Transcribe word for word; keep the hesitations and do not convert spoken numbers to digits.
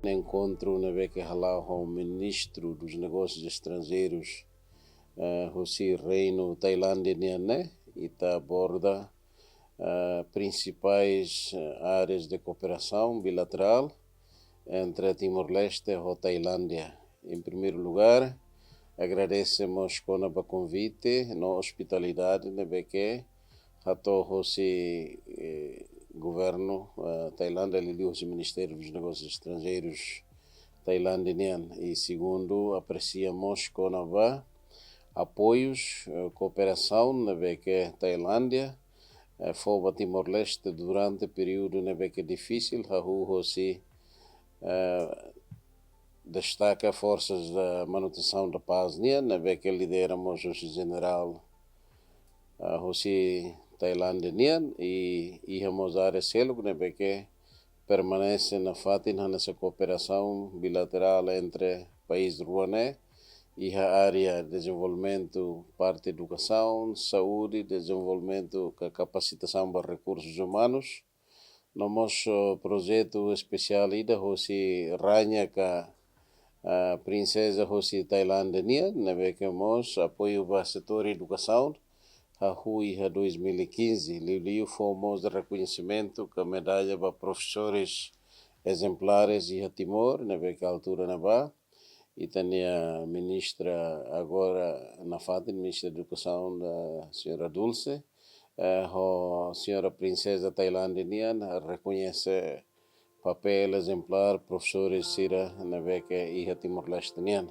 Enkontru ne'ebé ke hala'o ho Ministru dos Negósius Estranjeirus, eh, husi Reinu Tailándia nian ne'e, ita aborda, eh, prinsipais, eh, áreas de kooperasaun bilaterál entre Timor-Leste ho Tailándia. Em primeiro lugar, agradese mós kona-ba konvite no ospitalidade ne'ebé ke hato'o hosi, eh, governu, eh, Tailándia, liuliu hosi Ministériu dos Negósius Estranjeirus Tailándia nian. I segundu, apresia mós kona-ba apoius, eh, kooperasaun ne'ebé ke Tailándia, eh, fó ba Timor-Leste durante períodu ne'ebé ke difisil, hahú hosi, eh, destaka Forças da Manutenção da Paz nian, ne'ebé ke lidera mós hosi jenerál, ah, hosi Tailándia nian, i iha mós área seluk ne'ebé ke permanese nafatin hanesan kooperasaun bilaterál entre país rua ne'e, iha área dezenvolvimentu parte edukasaun, saúde, dezenvolvimentu ka kapasitasaun ba rekursus umanus, no mós, eh, projetu espesiál ida hosi Raña ka, ah, Prinseza hosi Tailándia nian, ne'ebé ke mós apoiu ba setór edukasaun, hahú iha dois mil e quinze, liuliu fó mós rekoñesimentu ka medalla ba profesores ezemplares iha Timor, ne'ebé ke altura ne'ebá ita-nia ministra agora nafatin, Ministra Edukasaun, eh, señora Dulce, eh, ho señora Prinseza Tailándia nian rekoñese papél ezemplár profesores sira ne'ebé ke iha Timor-Leste nian.